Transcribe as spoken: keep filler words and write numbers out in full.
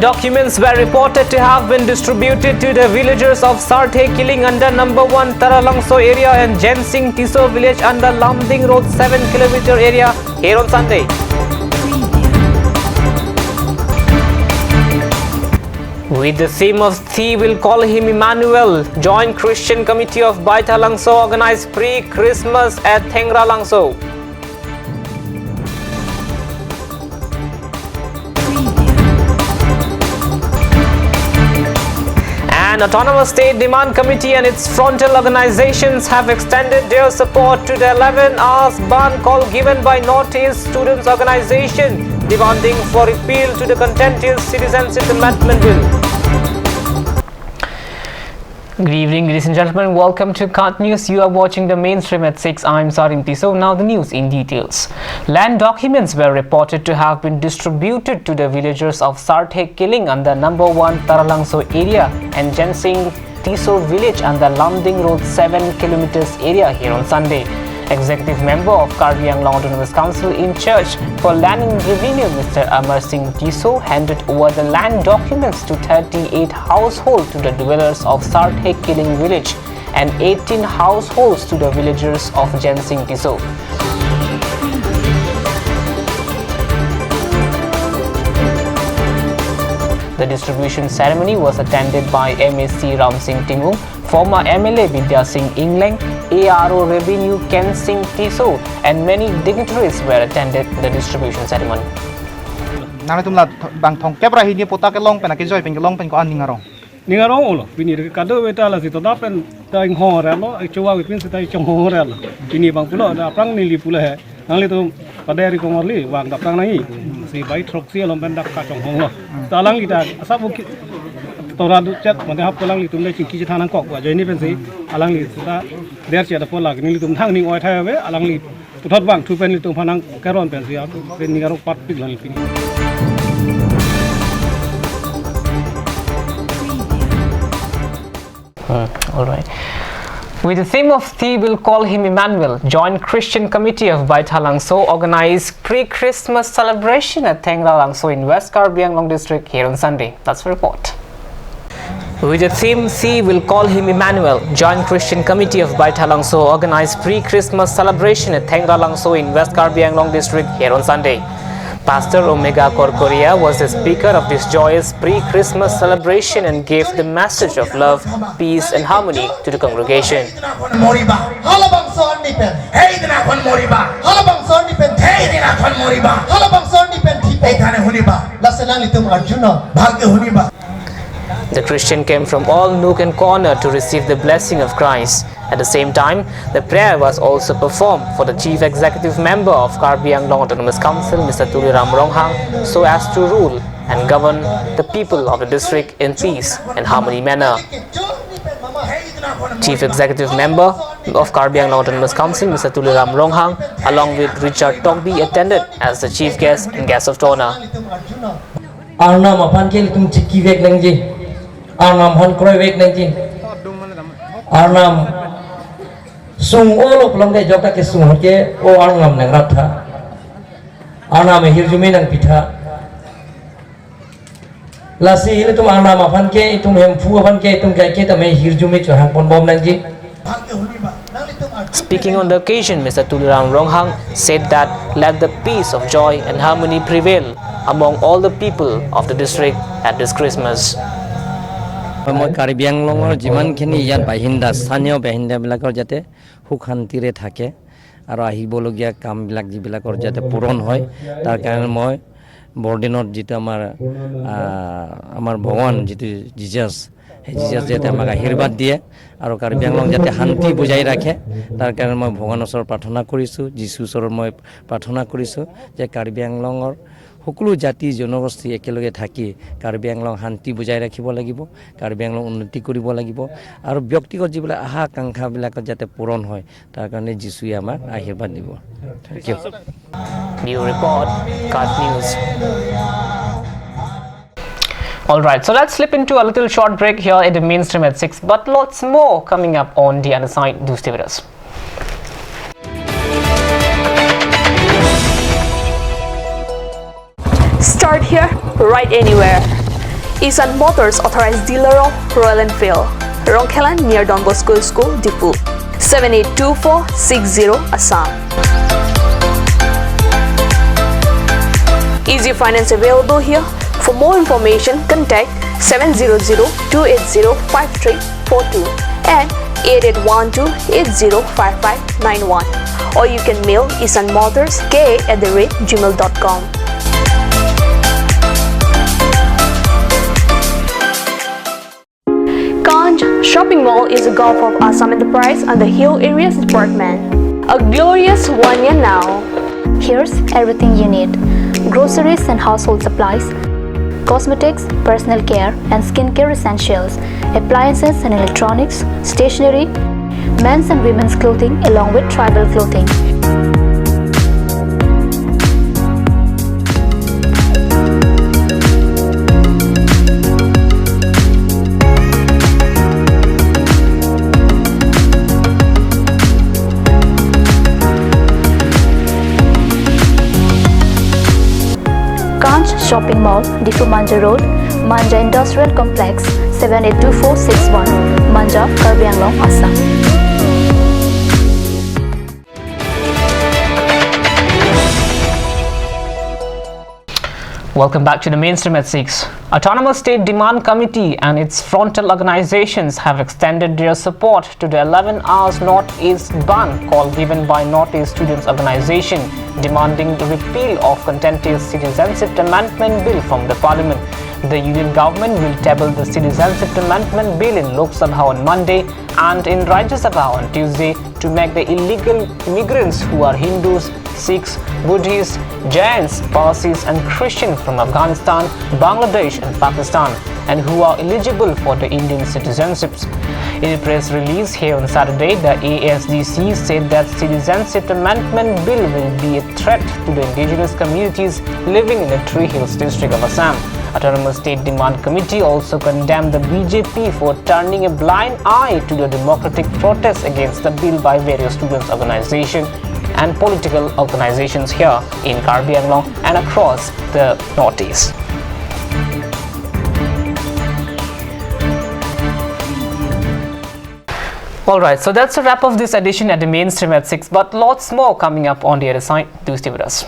Documents were reported to have been distributed to the villagers of Sarthe Killing under number one Taralangso area and Jensing Tisso village under Lumding Road seven kilometer area here on Sunday. With the theme of Thi Will Call Him Emmanuel, Joint Christian Committee of Baithalangso organized pre-Christmas at Thengralangso. An Autonomous State Demand Committee and its frontal organizations have extended their support to the eleven hours bandh call given by Northeast Students Organization, demanding for repeal to the Contented Citizenship Amendment Bill. Good evening, ladies and gentlemen. Welcome to KAT News. You are watching the main stream at six. I'm Sarim Tisso. Now the news in details. Land documents were reported to have been distributed to the villagers of Sarthe Killing under number one Taralangso area and Jensing Tisso village under Lumding Road seven kilometers area here on Sunday. Executive member of Karbi Anglong Autonomous Council in charge for Land and Revenue, Mister Amar Singh Tisso, handed over the land documents to thirty-eight households to the dwellers of Sarthe Killing village and eighteen households to the villagers of Jensing Tisso. The distribution ceremony was attended by M A C Ram Singh Timung, former M L A Bidya Singh Engleng, A R O Revenue Ken Singh Tisso, and many dignitaries were attended the distribution ceremony. Nangtum la th-, bang thongkep ra hini patta kelong pen, akejoi pen kelong pen ko-an ning arong? Ning arong olo, pini kadokave ta lasi to da pen ta inghong relo, ai chowa wipin sita chonghong relo. Pini bang pulo, da aphrang neli pulo he. Nanglitum pada ri kongorli, bang da aphrang nangji. Si bai throksi along pen da kachonghong lo. Ta alangli ta asap bukit tora du chet, mande hap alanglitum le chingki chethan nangkok, wa joini pensi, alangli ta der chet apot lake nelitum thang ning oi thai ave, alangli puthot bang thu pen nelitum aphan nang keron pensi, pen ning arong patpik lang pini. Hmm, all right. With the theme of Thi Will Call Him Emmanuel, Joint Christian Committee of Baithalangso organized pre-Christmas celebration at Thengralangso in West Karbi Anglong district here on Sunday. That's the report. With the theme Thi Will Call Him Emmanuel, Joint Christian Committee of Baithalangso organized pre-Christmas celebration at Thengralangso in West Karbi Anglong district here on Sunday. Pastor Omega Korkoria was the speaker of this joyous pre-Christmas celebration and gave the message of love, peace and harmony to the congregation. Moriba. Halabangso arni pen. Hei dina kon moriba. Halabangso arni pen. Hei dina kon moriba. Halabangso arni pen thipo. Hei thane huniba. Lasi nanglitum arjunon. Bhalke huniba. The Christian came from all nook and corner to receive the blessing of Christ. At the same time, the prayer was also performed for the Chief Executive Member of Karbi Anglong Autonomous Council, Mister Tuliram Ronghang, so as to rule and govern the people of the district in peace and harmony manner. Chief Executive Member of Karbi Anglong Autonomous Council, Mister Tuliram Ronghang, along with Richard Tokbi, attended as the chief guest and guest of honor. Arnam aphan ke ilitum chikivek nangji. Arnam aphan kroivek nangji. Arnam sung-olo pulote jokta kesung ahut ke o arnam nangrat tha. Arnam ahirjume nangpi tha. Lasi ilitum arnam aphan ke, itum Hemphu aphan ke, itum kaike tame hirjume chohang ponbom nangji. Speaking on the occasion, Mister Tuliram Ronghang said that let the peace of joy and harmony prevail among all the people of the district at this Christmas. মই কাৰ্বি আংলঙৰ যিমানখিনি ইয়াত বাসিন্দা, স্থানীয় বাসিন্দাবিলাকৰ যাতে সুখ শান্তিৰে থাকে আৰু আহিবলগীয়া কামবিলাক যিবিলাকৰ যাতে পূৰণ হয়, তাৰ কাৰণে মই বৰদিনত যিটো আমাৰ, আহ, আমাৰ ভগৱান যিটো জিজাছ, সেই জিজাছ যাতে আমাক আশীৰ্বাদ দিয়ে আৰু কাৰ্বি আংলং যাতে শান্তি বজাই ৰাখে, তাৰ কাৰণে মই ভগৱানৰ ওচৰত প্ৰাৰ্থনা কৰিছোঁ, যীচুৰ ওচৰত মই প্ৰাৰ্থনা কৰিছোঁ যে কাৰ্বি আংলঙৰ সকলো জাতি জনগোষ্ঠী একেলগে থাকি কাৰ্বি আংলং শান্তি বজাই ৰাখিব লাগিব, কাৰ্বি আংলং উন্নতি কৰিব লাগিব আৰু ব্যক্তিগত যিবিলাক আশা আকাংক্ষাবিলাকত যাতে পূৰণ হয়, তাৰ কাৰণে যীচুৱে আমাক আশীৰ্বাদ দিব। Thank you. Bureau report, KAT News. All right, so let's slip into a little short break here at the mainstream at six, but lots more coming up on the other side. Do stay with us. Start here, write anywhere. Isan Motors, authorized dealer of Royal Enfield, Rongkhelan near Don Bosco School, Diphu, seven eight two four six zero, Assam. Easy finance available here. For more information, contact seven zero zero two eight zero five three four two and eight eight one two eight zero five five nine one, or you can mail isan motors k at the rate gmail dot com. Kanch Shopping Mall is a Gulf of Assam enterprise under Hill Areas Department. A glorious one year now. Here's everything you need: groceries and household supplies, cosmetics, personal care and skincare essentials, appliances and electronics, stationery, men's and women's clothing, along with tribal clothing. Kanch Shopping Mall, Diphu Manja Road, Manja Industrial Complex, seven eight two four six one, Manja, Karbi Anglong, Assam. Welcome back to the Mainstream at six. Autonomous State Demand Committee and its frontal organizations have extended their support to the eleven hours Northeast bandh call given by Northeast Students Organization, demanding the repeal of contentious Citizenship Amendment Bill from the Parliament. The union government will table the Citizenship Amendment Bill in Lok Sabha on Monday and in Rajya Sabha on Tuesday to make the illegal immigrants, who are Hindus, Sikhs, Buddhists, Jains, Parsis and Christians from Afghanistan, Bangladesh and Pakistan, and who are eligible for the Indian citizenships. In a press release here on Saturday, the A S D C said that Citizenship Amendment Bill will be a threat to the indigenous communities living in the Three Hills district of Assam. Autonomous State Demand Committee also condemned the B J P for turning a blind eye to the democratic protests against the bill by various students' organizations and political organizations here in Karbi Anglong and across the Northeast. All right, so that's a wrap of this edition at the Mainstream at six, but lots more coming up on the other side. Do stay with us.